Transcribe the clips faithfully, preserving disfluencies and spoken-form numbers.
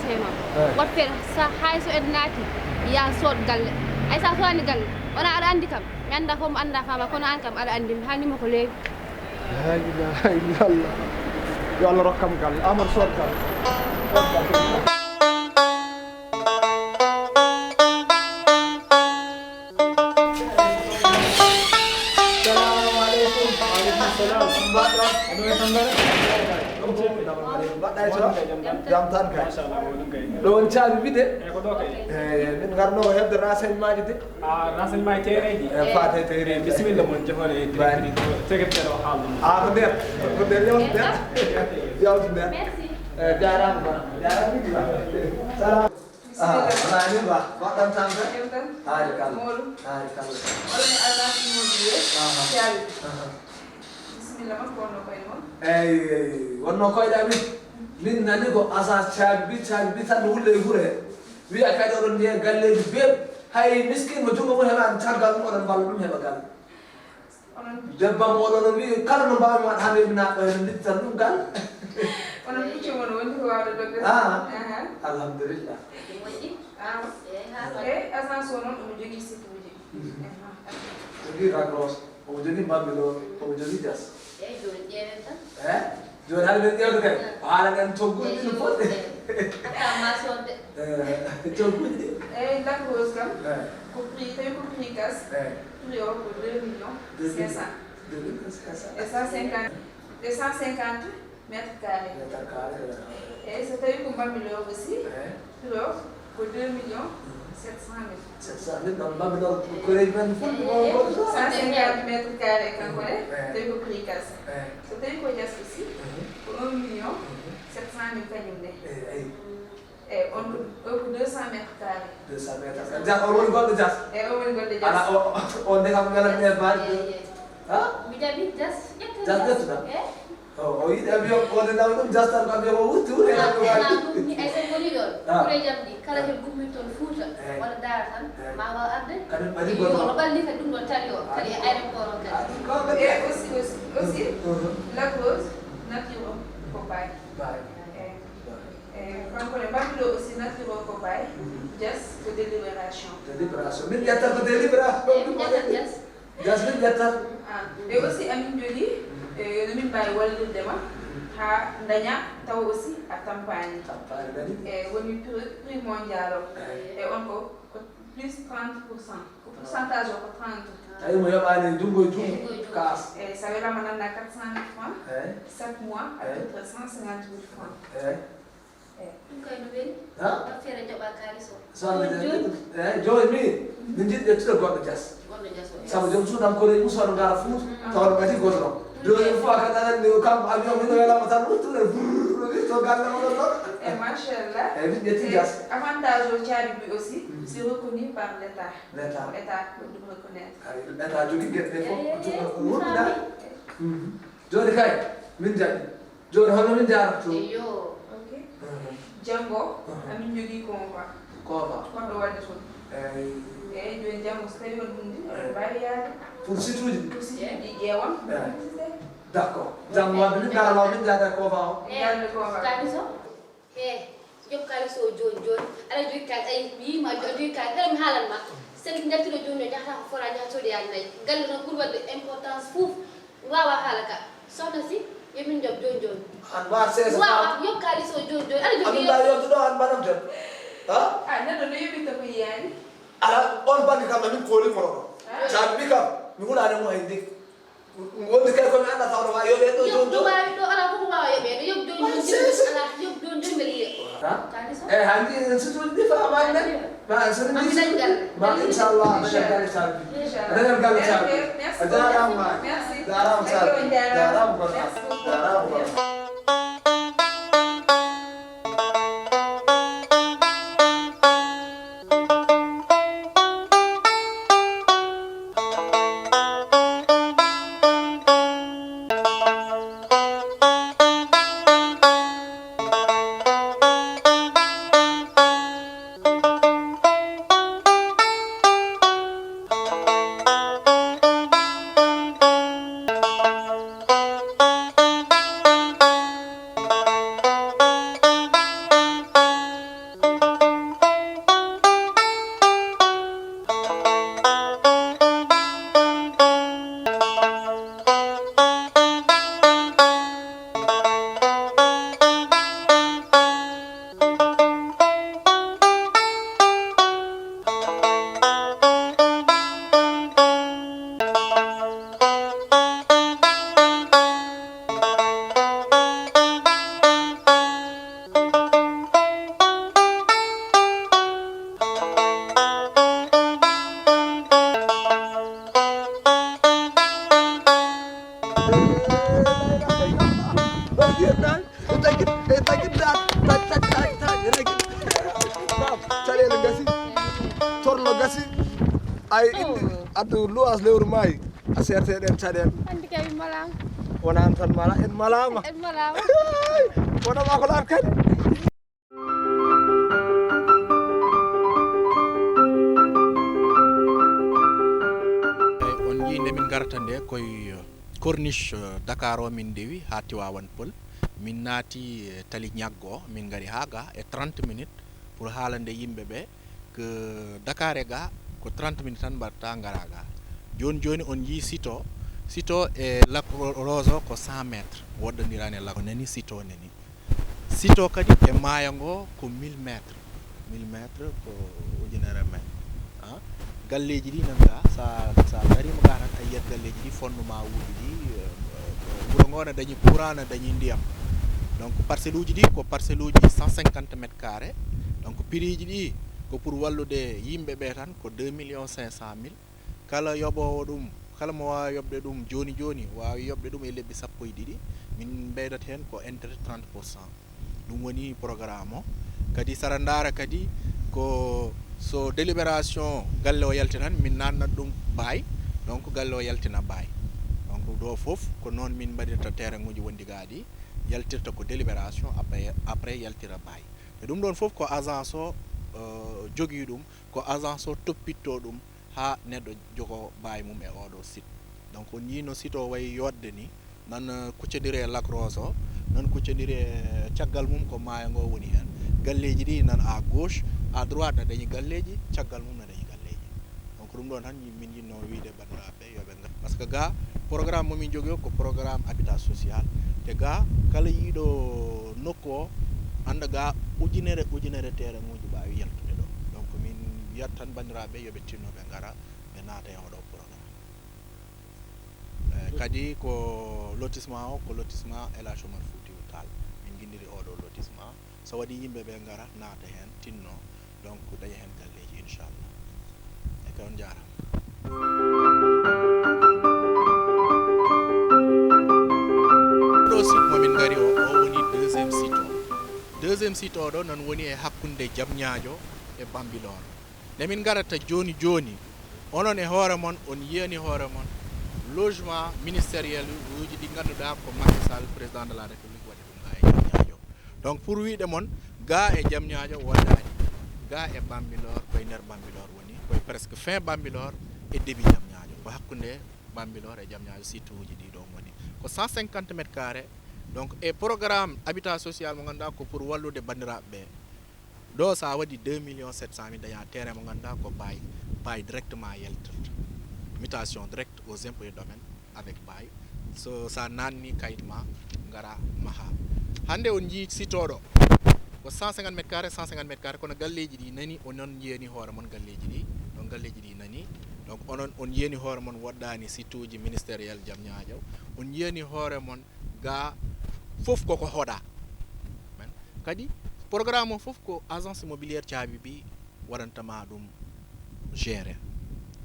Seno. Eyi. Woto feere, sa, hay so en naati, ya sood galle. Ay, sa soodani galle, wona aɗa anndi kam. Mi annda fof, mi annda faama, kono aan kam aɗa anndi mi, haalnii ma ko leewi. La ilaha illallah. Yo Allah rokku kam galle. Amadou, sood galle. Sood galle. Salamu aleykum. Wa aleykum salam. Mbaɗɗon? Aɗo e tan mbaɗa? Mbaɗɗa e tan? Jam tan kay. Machallah, ko ɗum kay. Ɗo woni caabi bide? Eyi, ko ɗo kay. Eyi, min ngarno ko heɓde renseignement ji de. Ah, renseignement e terrain ji? Eyi, faate e terrain ji. Bisimilla mon, jehon e directeur o, secrétaire o haalno. Ah, ko nder? Ko nder, yawtu nder. Yawtu nder. Merci. Eyi, jaaraama. Jaaraama. Salam. Ah, wonaa ni ba? Mbaɗɗon tan kay? Jam tan. Haali kala. Mawɗum. Haali kala. Oɗon e agence immobilier. Aha. Caabi. Aha. Bisimilla mon, ko wonno koyɗe mon? Eyi, eyi, wonno koyɗe amin. Min nani ko agence caabi bi, caabi bi tan no wulle e gure he. Wiya kadi oɗon njeya galleeji beeɓ. Hay miskin mo junngo mum heɓaani caggal mum, oɗon mballa ɗum heɓa galle. Onon debbo am oɗo no wi'i, kala no mbaawmi waɗ hannde mi naatɗo heen, ndittan ɗum gal. Onon puccu mon woni ko waawde dogde. Ah. Aha. Alhamdulillah. Ko moƴƴi. Ah. Eyi, haa e agence o noon omo jogii site uji. Mhm. Aha. Jogii Ragros, omo jogii Bambilor, omo jogii Diass. Eyi, jooni ƴeewen tan. Eh? Jooni hannde min ƴeewde kay, o haalani en cogguuji ɗi no foti. Hatta ma soodde. Eh, cogguuji ɗi. Eyi, Lac Rose kam, eh, ko prix, tawi ko prix cash, eh, prix o ko deux millions cinq cents. Deux millions cinq cents. E cent cinquante, e cent cinquante mètres carrés. Mètres carrés, eh. Eyi, so tawi ko Bambilor aussi, eh, prix o ko deux millions sept cent mille. Sept cent mille, donc Bambilor ko koreeji men fof. Eyi, ko cent cinquante mètres carrés kanko ne, eh, tawi ko prix cash. Eh. So tawi ko Diass aussi, mhm, ko un million sept cent mille kañum ne. Eyi, eyi. Eyi, on ko, o ko deux cents mètres carrés. Deux cents mètres carrés. Diass, on woni goɗɗo Diass? Eyi, on woni goɗɗo Diass. Ala, o, o, o ndeka ko ngalanmi e baali. Eyi, eyi. Ha? Mi jaɓi Diass, ƴetta Diass. Diass ƴettuɗa? Eyi. O, o yiɗi avion, o nde nawi ɗum Diass tan ko avion o wutti, wutti. Ah, ah, ɗum ni, ay sen woni ɗon. Ah. Kure jam ɗi, kala he gummi toon Fuuta, eh, walla Daara tan, eh, ma waaw arde. Kadi ɓaɗi goto. Yo, no ɓalli kadi ɗum ɗon tari o, kadi e aéroport o kadi. Ah, ɗum ko kadi. E aussi, aussi, aussi, mhm, Lac Rose, nature o ko Baye. Baye. Eh, eh, kanko ne Bambilor aussi, nature o ko Baye. Mhm. Diass ko délibération. Délibération. Min ƴetta ko délibération. Eh, min ƴetta Diass. Diass min ƴetta. Ah, e aussi amin jogii, eh, no min mbaawi wallirde ma haa ndaña tawa aussi a tampaani. Tampaani kadi. E woni prix, prix mondial o. Eh. E on ko, ko plus trente pour cent. Ko pourcentage o ko trente. Tawi mo yoɓaani junngo e junngo. Eh, junngo e junngo. Kaas. Eh, so a welaama nannda quatre cent mille francs, eh, chaque mois, à peu près cent cinquante mille francs. Eh. Eyi. Ɗum kay no weli. Ha? Affaire joɓa kaalis o. Soxna Dia, jooni, eyi, jooni min, min njiɗi ƴettude goɗɗo Diass. Goɗɗo Diass o, eyi. Sabu joom suudu am koreeji mum, so ngara Fuuta, mm, tawa no ɓati goto ɗon. Mm. Deuxième fois kadi aɗa anndi o kanko avion min no welama tan wuttude, brrr, to galle o ɗon ɗon. E machallah. Eyi, min ƴetti Diass. E avantage o caabi bi aussi, mm, c'est reconnu par l'État. L'État. L'État ko ɗum reconnaître. Eyi, l'État jogii geɗe ɗe fof, eyi, eyi, eyi, ko ɗum ɗum ɗum ɗum. Mm. Jooni kay, min jaɓi. Jooni hono min njaarata toon? Eyo. Ok. Mhm. Janngo, mhm, amin njogii convoi. Convoi. Konɗo waɗde toon. Eyi. Eyi, jooni janngo so tawii on ɗum ndi, eyi, eɗen mbaawi yahde. Pour site uji? Pour site uji ƴeewan. Eyi. D'accord. Janngo wadde min ngarata law min njaada convoi o. Eyi. Njaada convoi. Kadi so? He, joom kaalis o jooni jooni. Aɗa jogii kaalis, ay, mi yii ma, aɗa jogii kaalis. Kala mi haalan ma. Sen njaltino jooni jooni, njahata ko fora, njaha coodi yaa nayi. Galle noon ɓuri waɗde importance fof. Waawa haala ka. Soxna si, yo min njoɓ jooni jooni. An ma seesa. Waawa, yoɓ kaalis o jooni jooni. Aɗa jogii. Amin la yontuɗo an mbaɗam tan. Ha? Ah, neɗɗo no yoɓirta ko yiyaani. Ala, on bannge kam, amin kooli mo ɗo. Ah. Caabi kam, mi hulaani mo hay ndin. Wonde kay ko mi anndaa tawde ma yoɓe ɗo jooni jooni. Ɗum waawi ɗo, alaa fof ko waawa yoɓeede. Yoɓ jooni jooni, alaa, yoɓ jooni jooni, mbele yiye. Ha? Kaalis o? Eyi, haa njiɗi en sutuuji ɗi faamaani men. Ma en soni. Ma mi dañ galle. Ma inchallah, mi dañ galle caabi. Inchallah. A dañan galle caabi. Merci. A jaaraama. Merci. Jaaraama caabi. Merci. Jaaraama gorko. Merci beaucoup. Jaaraama gorko. Merci. Inde, addu luwaas lewru maayi, a seerte ɗen caɗeele. Anndi kay min malaama. Wona an tan mala, en malaama. En malaama. Wona ma ko laat kadi. Eyi, on njii nde min ngarata nde koye, eh, corniche, eh, Dakar o min ndewi haa Tivaouane Peulh. Min naati, eh, tali ñaggo, min ngari haa ga e trente minutes pour haalande yimɓe ɓe que Dakar e ga ko trente minutes tan mbaɗata ngara ga. Jooni jooni on njii site o, site o e Lac Ro-, Rose o ko cent mètres, woɗɗondirani e Lac o nani, site o nani. Site o kadi e maayo ngo ko mille mètres. Mille mètres ko ujunere mètres. Ah, galleeji ɗi nan ga, sa, sa darima ga tan a yiyat galleeji ɗi, fondement uji ɗi, eh, eh, wuro ngo na dañi courant, na dañi ndiyam. Donc parcelle uji ɗi ko parcelle uji cent cinquante mètres carrés. Donc prix ji ɗi ko pour wallude yimɓe ɓe tan ko deux millions cinq cent mille. Kala yoɓoowo ɗum, kala mo waawi yoɓde ɗum jooni jooni, waawi yoɓde ɗum e lebbi sappo e ɗiɗi. Min mbeydata heen ko intérêt trente pour cent. Ɗum woni programme o. Kadi sara ndaara kadi ko so délibération galle o yalti tan, min naatnat ɗum baay, donc galle o yaltina baay. Donc ɗo fof ko noon min mbaɗirta terrain uji wonɗi ga ɗi, yaltirta ko délibération, après, après yaltira baay. E ɗum ɗoon fof ko agence o, euh, jogii ɗum, ko agence o toppitto ɗum haa neɗɗo jogo baay mum e oɗo site. Donc on njii no site o wayi yooɗde ni, nan, eh, kuccondiri e Lac Rose o, nan kuccondiri e caggal mum ko maayo ngo woni heen. Galleeji ɗi nan à gauche, à droite na dañi galleeji, caggal mum na dañi galleeji. Donc ɗum ɗoon tan min njiɗnoo wiyde banndiraaɓe yo ɓe ngar. Parce que ga programme mo min njogii o ko programme habitat social. Te ga kala yiiɗo nokku o, annda ga ujunere, ujunere terrain uji mbaawi yaltude ɗo. Donc min mbiyat tan banndiraaɓe yo ɓe tinno ɓe ngara, ɓe naata e oɗo programme. Eh, kadi ko lotissement o, ko lotissement El Hadj Omar Foutiyou Tall. Min nginndiri oɗo lotissement. So waɗi yimɓe ɓe ngara, naata heen, tinno, donc daña heen galleeji, inchallah. E kay on njaaraama. Ɗo site mo min ngari o, o woni deuxième site o. Deuxième site o ɗo nan woni e hakkunde Diamniadio e Bambilor. Nde min ngarata jooni jooni, onon e hoore mon, on yiyani hoore mon logement ministériel uji ɗi ngannduɗaa ko Macky Sall, président de la République, waɗi ɗum ga e Diamniadio. Donc pour wiyde mon, ga e Diamniadio woɗɗaani, ga e Bambilor, koye nder Bambilor woni, koye presque fin Bambilor e début Diamniadio, ko hakkunde Bambilor e Diamniadio site uji ɗi ɗo woni. Ko cent cinquante mètres carrés, donc e programme habitat social mo ngannduɗaa ko pour wallude banndiraaɓe ɓe. Ɗo so a waɗi deux millions sept cent mille daña terrain mo ngannduɗaa ko bail, bail directement yaltirta. Mutation directe aux impôts et domaines avec bail. So, sa naatni kayit ma, ngara maha. Hannde on njii site o ɗo. Ko cent cinquante mètres carrés, cent cinquante mètres carrés, kono galleeji ɗi nani, onon njiyani hoore mon galleeji ɗi. Donc galleeji ɗi nani. Donc onon on njiyani hoore mon woɗɗaani site uji ministériel Diamniadio. On njiyani hoore mon ga fof koko hoɗa. Men kadi programme o fof ko agence immobilière Caabi Ɓi waɗanta ma ɗum gérer,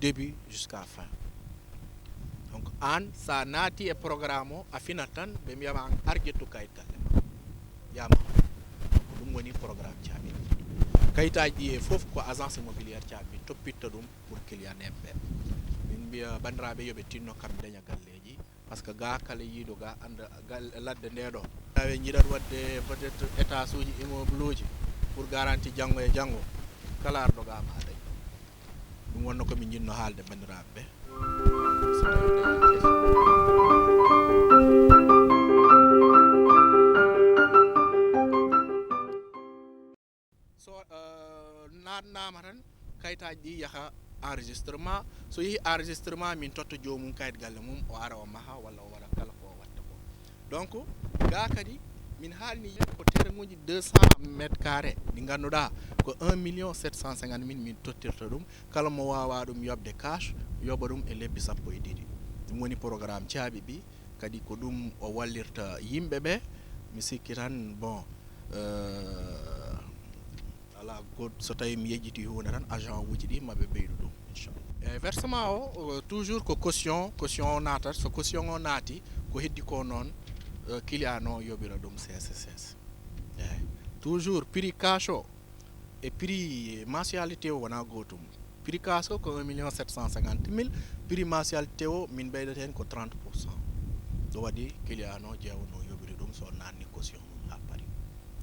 début jusqu'à fin. Donc an sa naati e programme o, a finat tan, ɓe mbiyama an ar ƴettu kayit galle ma, yama. Donc ɗum woni programme Caabi Ɓi. Kayitaaji ɗi e fof ko agence immobilière Caabi Ɓi toppitta ɗum pour client en ɓe. Min mbiya banndiraaɓe yo ɓe tinno kam daña galleeji. Parce que ga kala yiiɗo ga annda gal-, ladde nde ɗo. Tawi jiɗat waɗde peut-être étage uji, immeuble uji pour garantie janngo e janngo. Kala arɗo ga ma dañ. Ɗum wonno ko min jiɗno haalde banndiraaɓe ɓe. So tawi dañi question. So, eh, naatnaama tan, kayitaaji ɗi yaha enregistrement. So yehi enregistrement, min totta joomum kayit galle mum, o ara o maha walla o waɗa kala ko o watta ko. Donc, ga kadi, min haalni yimɓe ko terrain uji deux cent mètres carrés ɗi ngannduɗaa ko un million sept cent cinquante mille min tottirta ɗum. Kala mo waawa ɗum yoɓde cash, yoɓa ɗum e lebbi sappo e ɗiɗi. Ɗum woni programme Caabi Ɓi, kadi ko ɗum o wallirta yimɓe ɓe. Mi sikki tan, bon, eh, ala goɗ-, so tawi mi yejjiti huunde tan, agent uji ɗi maɓe ɓeydu ɗum, inchallah. E versement o, o, toujours ko caution, caution o naatat. So caution o naati, ko heddi ko noon, eh, client o yoɓira ɗum C C C S. Eyi. Toujours prix cash o e prix mensualité o wona gootum. Prix Casco ko un million sept cent cinquante mille, prix Martial Théo min ɓeydata heen ko trente pour cent. Ɗo waɗi client o ƴeewa no yoɓiri ɗum, so naanni caution mum haa paari.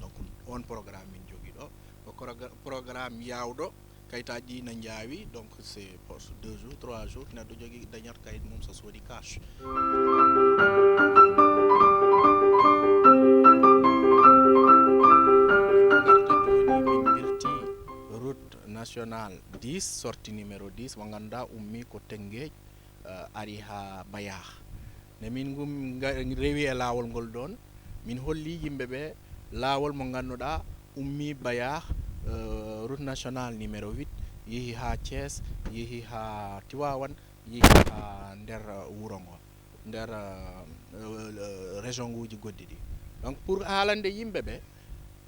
Donc on programme min jogii ɗo, ko koroga-, programme yaawɗo, kayitaaji ɗi na njaawi, donc c'est pour deux jours, trois jours, neɗɗo jogii dañat kayit mum so soodi cash. Ngarta jooni min ngarti route nationale dix, sortie numéro dix, mo ngannduɗaa ummii ko Tëngéej, eh, ari haa Bayaax. Nde min ngum nga-, rewi e laawol ngol ɗoon, min holli yimɓe ɓe laawol mo ngannduɗaa ummii Bayaax, eh, route nationale numéro huit, yehi haa Thiès, yehi haa Tivaouane, yehi haa nder, eh, wuro ngo, nder, eh, eh, région nguji goɗɗi ɗi. Donc pour haalande yimɓe ɓe,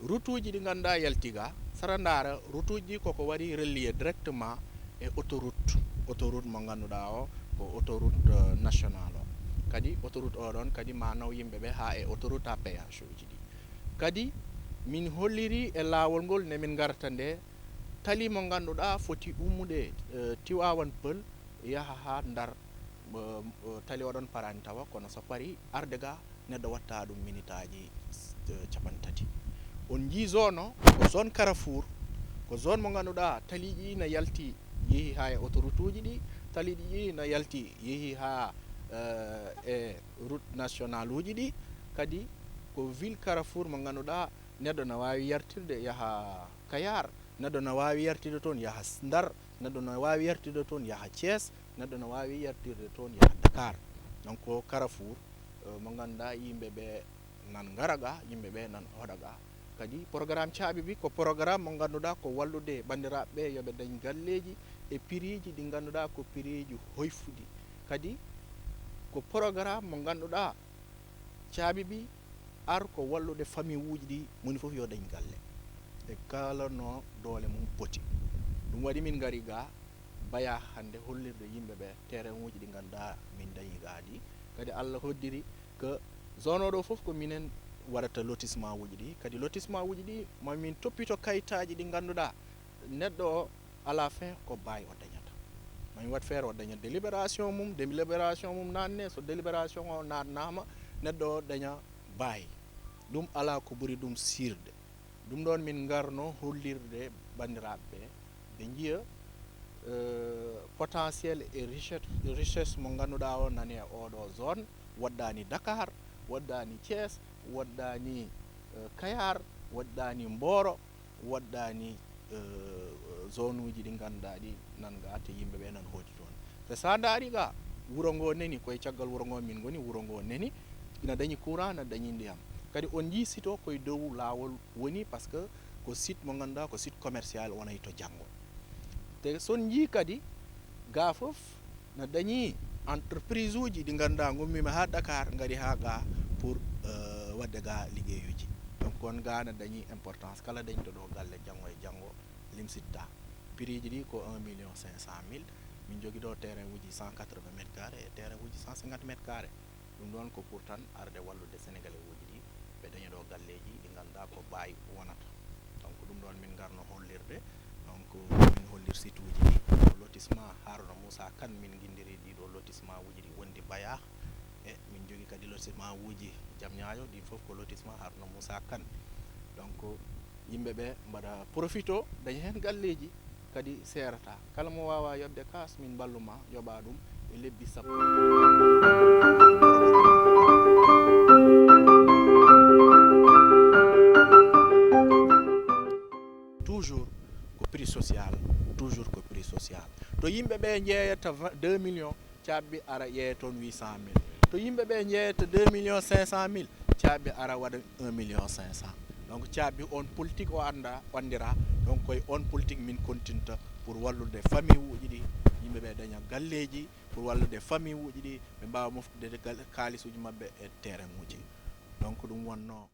route uji ɗi ngannduɗaa yalti ga, sara ndaara route uji ɗi koko wari relier directement e autoroute, autoroute mo ngannduɗaa o ko autoroute, eh, nationale o. Kadi autoroute o ɗoon kadi ma naw yimɓe ɓe haa e autoroute à péage uji ɗi. Kadi min holliri e laawol ngol nde min ngarta nde, tali mo ngannduɗaa foti ummude, eh, Tivaouane Peulh yaha haa Ndar, eh, eh, tali o ɗoon paraani tawa, kono so paari arde ga neɗɗo watta ɗum minitaaji, eh, capanɗe tati. On njii zone o, ko zone carrefour, ko zone mo ngannduɗaa taliiji ɗi na yalti yehi haa e autoroute uji ɗi, taliiji ɗi na yalti yehi haa, eh, e route nationale uji ɗi, kadi ko ville carrefour mo ngannduɗaa neɗɗo na waawi yartirde yaha Kayar, neɗɗo na waawi yartirde toon yaha Ndar, neɗɗo na waawi yartirde toon yaha Thiès, neɗɗo na waawi yartirde toon yaha Dakar. Donc ko carrefour, eh, mo ngannduɗaa yimɓe ɓe nan ngara ga, yimɓe ɓe nan hoɗa ga. Kadi programme caabi bi ko programme mo ngannduɗaa ko wallude banndiraaɓe ɓe yo ɓe dañ galleeji e prix ji ɗi ngannduɗaa ko prix ji hoyfuɗi. Kadi ko programme mo ngannduɗaa caabi bi ar ko wallude famille uji ɗi, moni fof yo dañ galle e kala no doole mum poti. Ɗum waɗi min ngari ga Bayaax hannde hollirde yimɓe ɓe terrain uji ɗi ngannduɗaa min dañi ga ɗi. Kadi Allah hoddiri ko zone o ɗo fof ko minen waɗata lotissement uji ɗi. Kadi lotissement uji ɗi ma min toppito kayitaaji ɗi ngannduɗaa neɗɗo o à la fin ko bail o dañata. Ma min waɗ feere o daña délibération mum, délibération mum naatne, so délibération o naatnaama neɗɗo o daña bail. Ɗum alaa ko ɓuri ɗum siirde. Ɗum ɗoon min ngarno hollirde banndiraaɓe ɓe, ɓe njiya, eh, potentiel e richesse, richesse mo ngannduɗaa o nani e oɗo zone, waɗɗaani Dakar, waɗɗaani Thiès, waɗɗaani, eh, Kayar, waɗɗaani Mboro, waɗɗaani, eh, zone uji ɗi ngannduɗaa ɗi nan ga te yimɓe ɓe nan hooti toon. So, so a ndaari ga, wuro ngo neni, koye caggal wuro ngo min ngoni, wuro ngo neni, ina dañi courant, ina dañi ndiyam. Kadi on njii site o koye dow laawol woni, par ce que ko site mo ngannduɗaa ko site commercial wonay to janngo. Te so on njii kadi ga fof na dañi entreprise uji ɗi ngannduɗaa ngummiima haa Dakar ngari haa ga pour, eh, waɗde ga liggeyuji. Donc on ga na dañi importance, kala dañɗo ɗo galle janngo e janngo limsitta. Prix ji ɗi ko un million cinq cent mille, min jogi ɗo terrain uji cent quatre-vingts mètres carrés e terrain uji cent cinquante mètres carrés. Ɗum ɗoon ko pour tan arde wallude Sénégalais uji ɗi, ɓe daña ɗo galleeji ɗi ngannduɗaa ko bail wonata. Donc ɗum ɗoon min ngarno hollirde, donc min hollir site uji ɗi. Ɗo lotissement Harouna Moussa Kane min nginndiri ɗi ɗo lotissement uji ɗi wondi Bayaax. E min njogi kadi lotissement uji Diamniadio, ɗin fof ko lotissement Harouna Moussa Kane. Donc yimɓe ɓe mbaɗa profito, daña heen galleeji, kadi seerata. Kala mo waawa yoɓde kaas, min mballu ma yoɓa ɗum e lebbi sappo. Toujours ko prix social, toujours ko prix social. To yimɓe ɓe njeeyata vingt, deux millions, caabi ara ƴeewe toon huit cent mille. To yimɓe ɓe njeeyata deux millions cinq cent mille, caabi ara waɗa un million cinq cent. Donc caabi on politique o annda, o anndira. Donc koye on politique min continta pour wallude famille uji ɗi, yimɓe ɓe daña galleeji, pour wallude famille uji ɗi, ɓe mbaawa moftude gal-, kaalisuji maɓɓe e terrain uji. Donc ɗum wonno.